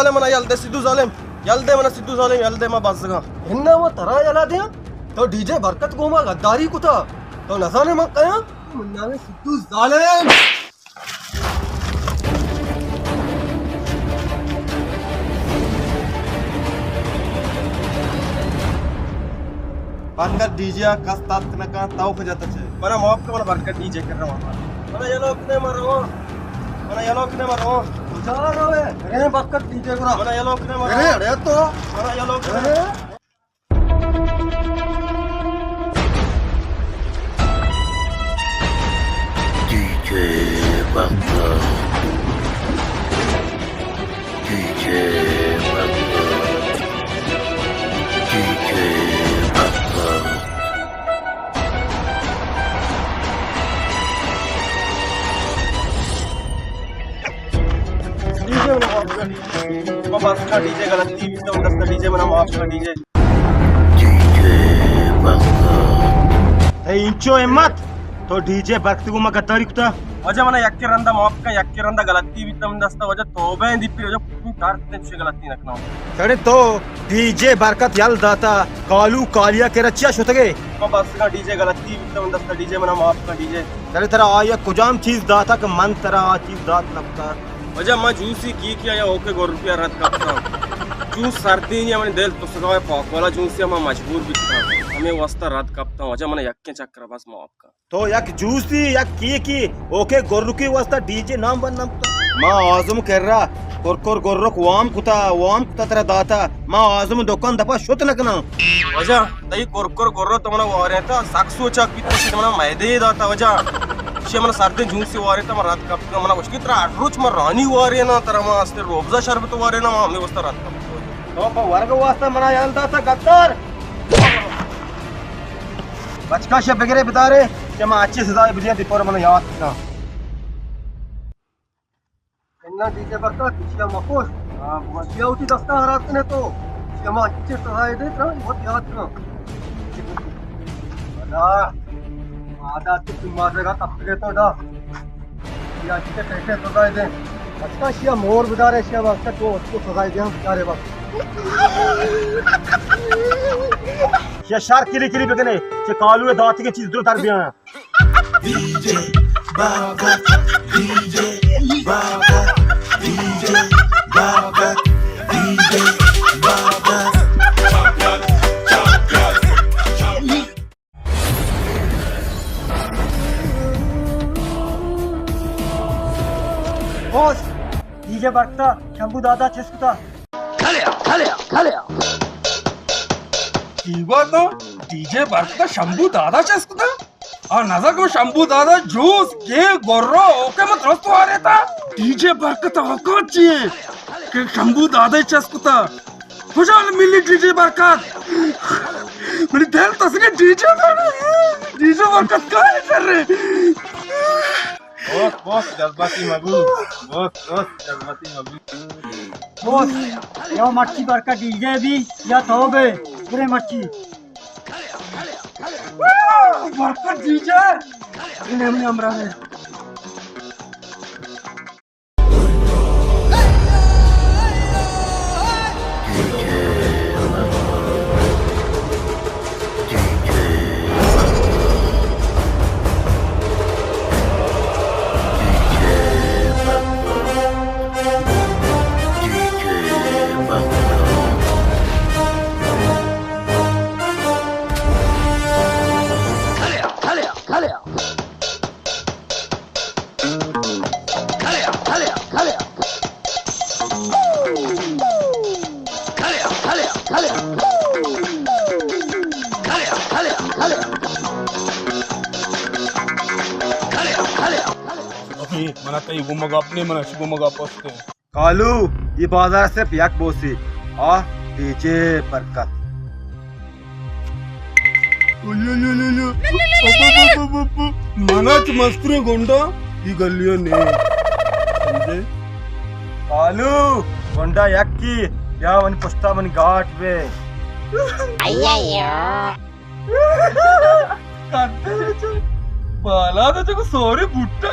ظالم، منا یل دے سدھو ظالم، یل دے منا سدھو ظالم، یل دے، ما بزگاں۔ اناں ما ترا یلا دیاں، تو ڈی جے برکت گوما غداری کتا، تو نزانے من کئے آں؟ من نام سدھو ظالم۔ برکت ڈی جے ءَ کس تتک نہ کنت، تو کجا تچے؟ منا معاف کن، منا برکت ڈی جے کر رواں۔ منا یلو کنے، من رواں۔ منا یلو کنے، من رواں۔ کجا روے؟ ارے برکت ڈی جے گرا۔ منا یلو کنے، من ارے، رواں۔ ارے تو۔ منا یلو کنے۔ ارے۔ D J Barkat. D J Barkat. D J Barkat. D جے منا معاف کن۔ ما بس کا ڈی جے، غلطی بیتا من دستا، ڈی جے منا معاف کن ڈی جے۔ ڈی جے برکت۔ اے انچو ہمت، تو ڈی جے برکت گوما غداری کتا؟ واجہ منا یکے رندا معاف کن، یکے رندا غلطی بیتا من دستا، واجہ توبہ ایں دی پیر، واجہ کوئی کار تے چے غلطی نہ کناں۔ تڑے تو ڈی جے برکت یل داتا، کالو کالیا کرا چیا شتگے؟ ما بس کا ڈی جے، غلطی بیتا من دستا، ڈی جے منا معاف کن ڈی جے۔ ترے ترا آیا کجام چیز داتا کہ من ترا آ چیز دات نہ کتا؟ واجہ ما جوسی کی کیا یا اوکے گورکیا رد کپتا۔ جوس سردینی، منی دل تسگا پاک والا جوسی، ما مجبور بیتا۔ ہمے واسطہ رد کپتا۔ واجہ منا یکیں چکر بس معاف کن۔ تو یک جوسی، یک کیکی، اوکے گورکی واسطہ ڈی جے نام بند نہ کتا۔ ما آزم کرا کرکر گورک وام کتا، وام کتا ترا داتا۔ ما آزم دکان دپا شت نہ کناں۔ واجہ تئی کرکر گورو تو منا وارینتا، سک سوچاک بیتا، شی منا میدے داتا واجہ۔ شی منا سردیں جوسی وارینتا، من رد کپتگاں، منا گوشتی ترا ہر روچ من رانی واریناں، ترا من استے روبزہ شربت واریناں، من ہمے واسطہ رد کپتگاں۔ تو پہ ورگ واسطہ منا یل داتا گدار۔ بچکا شی بگرے بدارے کہ من اچی سزا بدیاں، دی پر منا یاد کنا۔ اناں ڈی جے برکت، اشیا مکش۔ ہاں، بگو۔ اشیا وتی دستا خراب کنے تو۔ اشیا ما انچیں سزائے دے ترا، وت یاد کن۔ بلا، عادت تو مارے گا تب تک تو ڈا۔ اشیا انچیں کیسے سزائے دے۔ اچھا، اشیا مور بدارے، اشیا واسطہ تو اس کو سزائے دے، ہم بیچارے بس۔ اشیا شر کلی کلی بکنے، چہ کالو داتی کی چیز دور تر بیاں۔ D J Barkat, D J Barkat, D J Barkat, D J برکت۔ باس، ڈی جے برکتا شمبو دادا چست کتا۔ کھلیا، کھلیا، کھلیا۔ کی گوا تو؟ ڈی جے برکتا شمبو دادا چست کتا؟ آ نزا کو شمبو دادا جوس گے گورو، اوکے من درست وارے تا۔ ڈی جے برکت اوقات چی ہے کہ شمبو دادا چست کتا؟ خوشحال ملی ڈی جے برکت۔ منی دل تسکے ڈی جے، ڈی جے برکت کار کر رہے۔ بوس، بوس، جذباتی مبو۔ بوس، بوس، جذباتی مبو۔ بوس، یا مرچی برکت ڈی جے بی یا تو بے، برے مرچی۔ برکت ڈی جے۔ انہیں منی ہمراہ ہے۔ ابھی منا تئی گوما گپ نہیں، منا شی گوما گپ است۔ کالو، یہ بازار صرف یک بوسی، آ ڈی جے برکت۔ منا چہ مستریں گونڈا ای گلی ءَ نے۔ سمجھے؟ کالو، گونڈا یکی، بیا منی پشتا منی گاٹ بے۔ کتے چو بالا تو چکو سوری بوٹا۔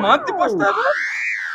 مان تی پشتا بے۔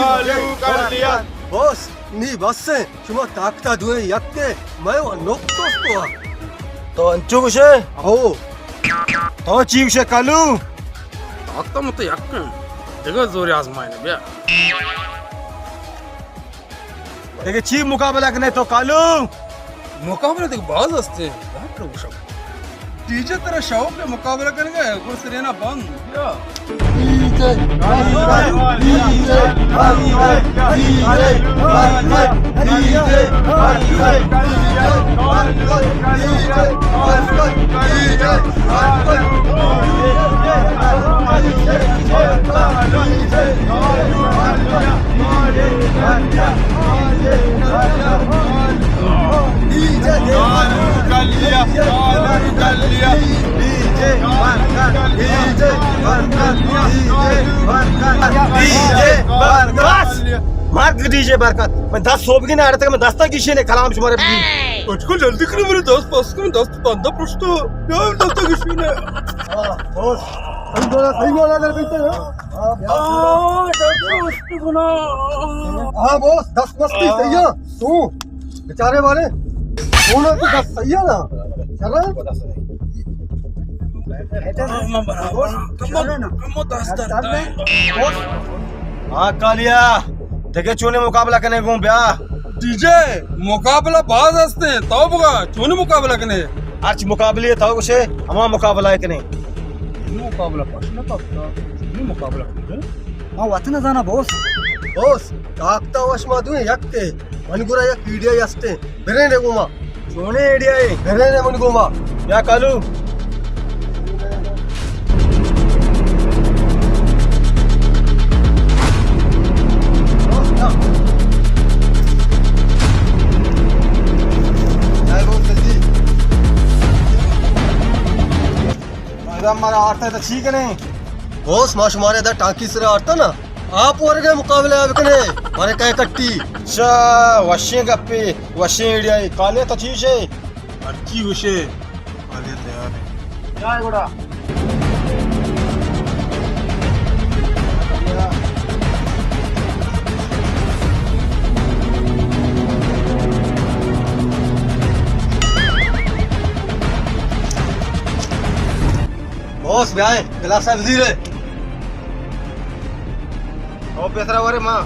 کالو کر دیا۔ بس، نی بس ایں، شما طاقت ءَ دوئیں یک ئے، مئے و نقطہ است۔ تو انچو گوشے؟ او۔ تو چی گوشے کالو؟ طاقت ءَ مت یک ایں، دگہ زورے آزمائیں، بیا۔ دگہ چی مقابلہ کنے تو کالو؟ مقابلہ دگہ باز ہستے، ڈاکٹر گوشم۔ ڈی جے ترا شوق ہے مقابلہ کرنے کا، گڑ سرینا بند، بیا۔ ڈی جے، ڈی جے، بس! مرگ ڈی جے برکت۔ من دست سوبگی نہ اڑتگ، من دستا گیشینے کلام شمارا بگی۔ اچکو جلدی کرو، میرے دست بس کرو، دست بندہ پرشتو۔ یار دستا گیشینے۔ ہاں، بس۔ صحیح بولا، صحیح بولا، در بیتے ہو۔ ہاں، بس۔ آہ، دست مستی گنا۔ ہاں، بس، دست مستی، صحیح ہے۔ تو بیچارے والے، کون ہے تو دست صحیح ہے نا؟ چل رہا ہے؟ ہاں، کالیا، دگہ چونے مقابلہ کنے گوں بیا۔ ڈی جے، مقابلہ باز ہستے، تو بگا، چونے مقابلہ کنے؟ ہرچ مقابلے تو گوشے، ہما مقابلہ کنے۔ چونے مقابلہ پش نہ کپتا، چونے مقابلہ کنے؟ ما وت نہ زانا بوس۔ بوس، طاقتا وش ما دوئیں یک کے، من گورا یک ایڈیا ہستے، برے نے گوما۔ چونے ایڈیا ہے؟ برے نے من گوما۔ یا کالو۔ ادا مارا آرتا تو چی کنے؟ بوس، ما شمارے دا ٹانکی سرا آرتا نا۔ آپ ورگے مقابلہ ءَ بکنے، مارے کئے کٹی۔ اچھا، وشیں گپے، وشیں ایڈیا اے۔ کالے تو چی شے؟ ہرچی گوشے، کالے تیار ایں۔ جائے گڑا۔ بوس، بیائے، گلاس ءَ بزیرے۔ او پیسرا ورے ماں۔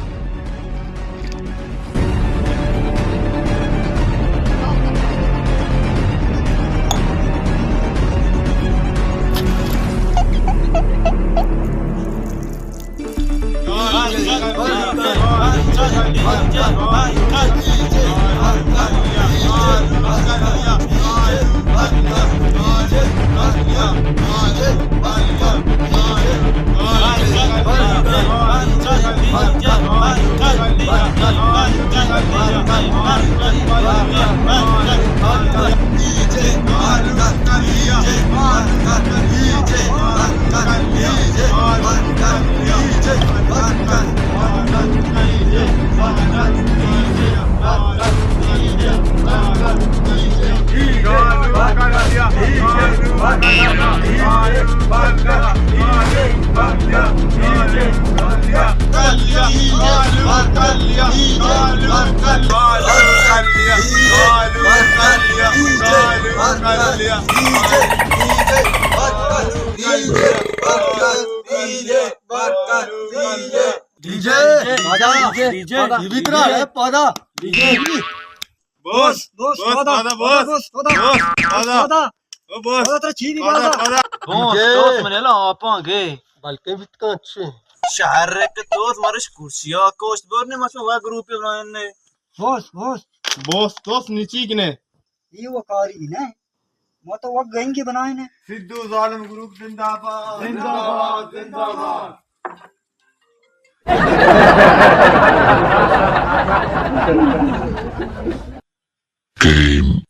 D J Barkat, D J, D J Barkat, D J Barkat, D J Barkat, D J. D J, پادا، ڈی جے، ڈی جے۔ پادا۔ D J. بوس، بوس، بوس، پادا، پادا، پادا، بوس۔ بوس، پادا۔ بوس، پادا۔ پادا۔ او بوس۔ پادا، ترا چی بی پادا، پادا؟ پادا۔ بوس، ڈی جے۔ دوست منے لا آپاں گے۔ بلکہ بیت کن چی؟ شہر کہ دوست مرش کرسیا کوشت برنے، مچو وا گروپ بنائن نے۔ بوس، بوس۔ بوس، دوست نیچی کنے۔ یہ وہ کاری نے۔ ما تو وقت گئیں گے بنائیں نے۔ سدھو ظالم گروپ زندہ باد۔ زندہ باد، زندہ باد۔ گیم